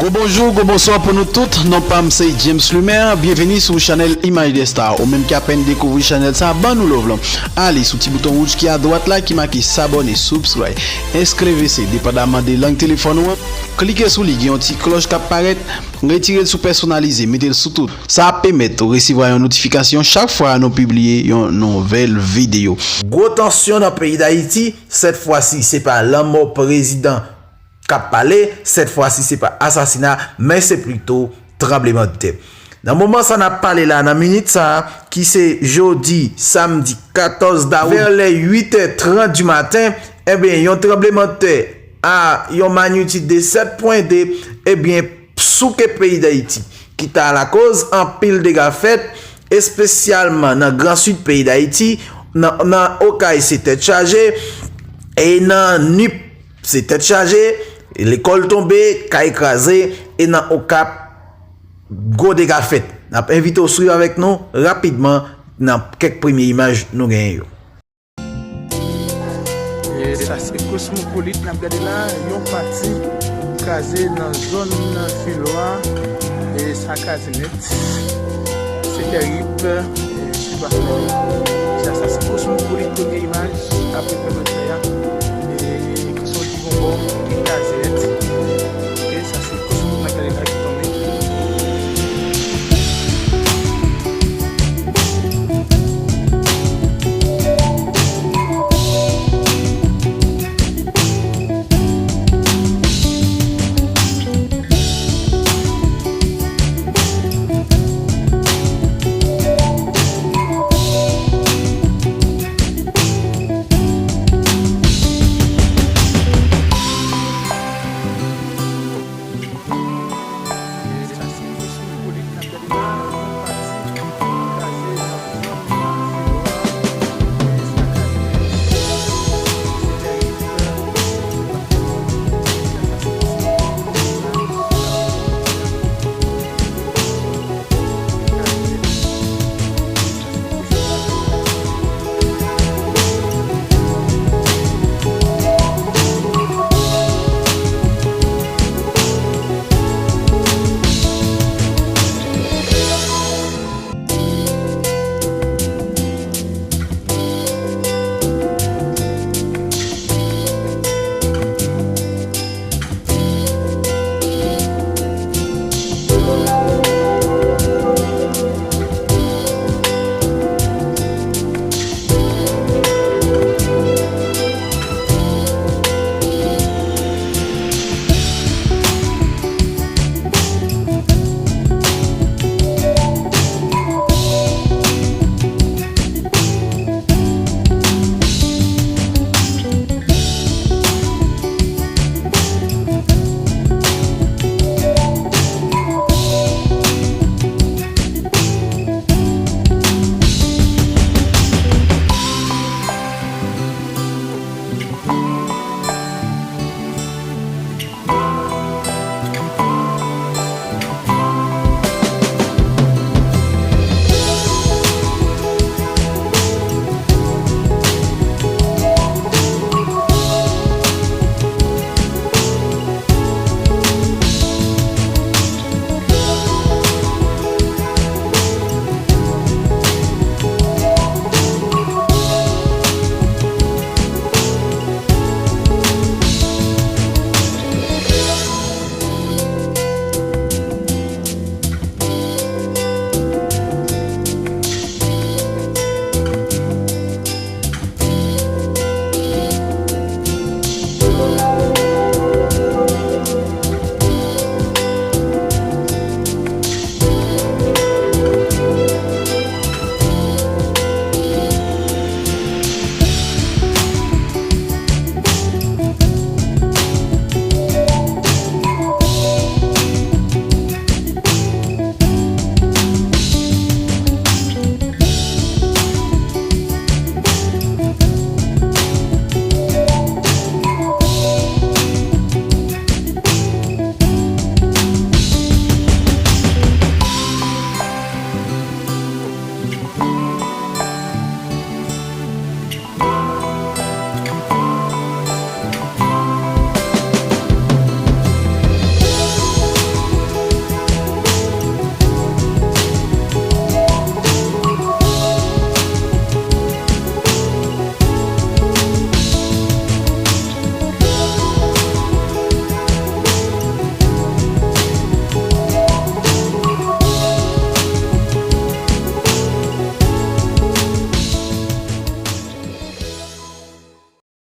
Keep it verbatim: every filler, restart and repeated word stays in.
Gwo bonjou, gwo bonswa pou nou tout. Non pa m se James Lumer. Byenveni sou chanèl Imaj Desta. Ou menm ki apèn dekouvri chanèl sa, ban nou love lan. Ale sou ti bouton wouj ki adwat la ki make s'abonner, subscribe, S K V C, depandaman de lang telefòn ou an. Klike sou li, gen yon ti klòch k ap parèt. Retire l sou pèsonalize, mete l sou tout. Sa ap pèmèt ou resevwa yon notifikasyon chak fwa nou pibliye yon nouvèl videyo. Gwo tansyon nan peyi Dayiti, sèt fwa si se pa lanmò prezidan k ap pale, sèt fwa si se pa asasina, men se plito tranblemanntè. Nan moman sa n ap pale la, nan minit sa, ki se jodi, samdi katòz dawou, vè lè uit è trant di maten, ebyen, yon tranblemanntè a yon magnitid de sèt pwen de, ebyen, souke peyi Dayiti, ki ta lakoz anpil dega fèt, espesyalman nan Gran Sid peyi Dayiti, nan, nan Okay se tèt chaje, e nan Nip se tèt chaje, lekòl tonbe, kay kraze, e nan Okap, gwo dega fèt. N ap envite w swiv avèk nou rapidman nan kèk premye imaj nou genyen yo. E sa se Cosmopolite n ap gade la, yon pati kraze nan zòn Filwa, e sa kraze nèt. Se tèrib, e, se pa fè. Sa, sa se Cosmopolite, premye imaj, apre fè mwen fè a. E, ki soti yon bò, ki kraze nèt.